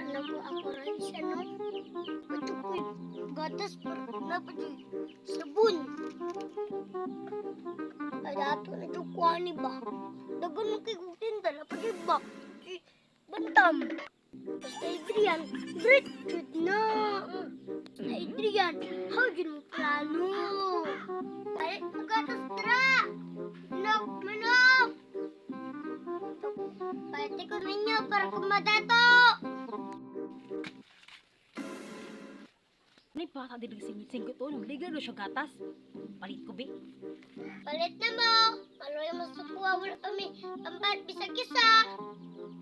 Na ko ako rice, ano? Ito ko'y gatas para na pa dyan. Sabon. Ay, dato na dyan kuha ni ba? Dagan mo kay gutin, dala pa dyan ba? Si Bantam. Basta Adrian, great jud na. Adrian, how jud mo plano? Palit mo gatas dra. Manok, manok. Palit ko ninyo para kumadato. Nay bata dili singit-singit to, liga ro siya gatas. Palit ko be. Palit na mo. Maloy mo sa kuha, wala kami. Pambalit bisag isa.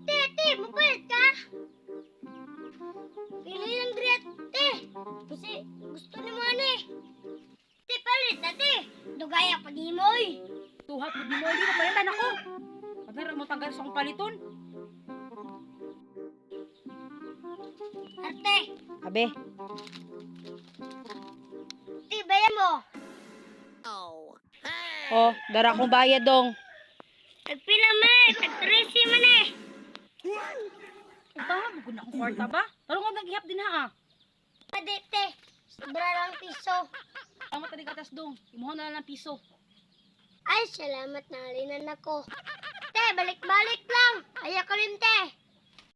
Te, te, mapalit ka? Pili lang dre, te. Kasi gusto ni mo ano eh. Te, palit na te. Dugaya pa di mo eh. Tuhat mo di mo di palitan ako. Pagdara mo tanggal sa akong paliton. Arte, Abe, te, bayan mo. oh, dara akong bayad dong. Tagpila man, tagtresi man eh. Utahan mo gud na akong kwarta ba? Tarong nga naghihap din ha ah. Pwede, te. Sobra lang piso. Tama tadi gatas dong. Imuha na lang ng piso. Ay, salamat na alinan ako. Te, balik-balik lang. Ayaw ka rin, te.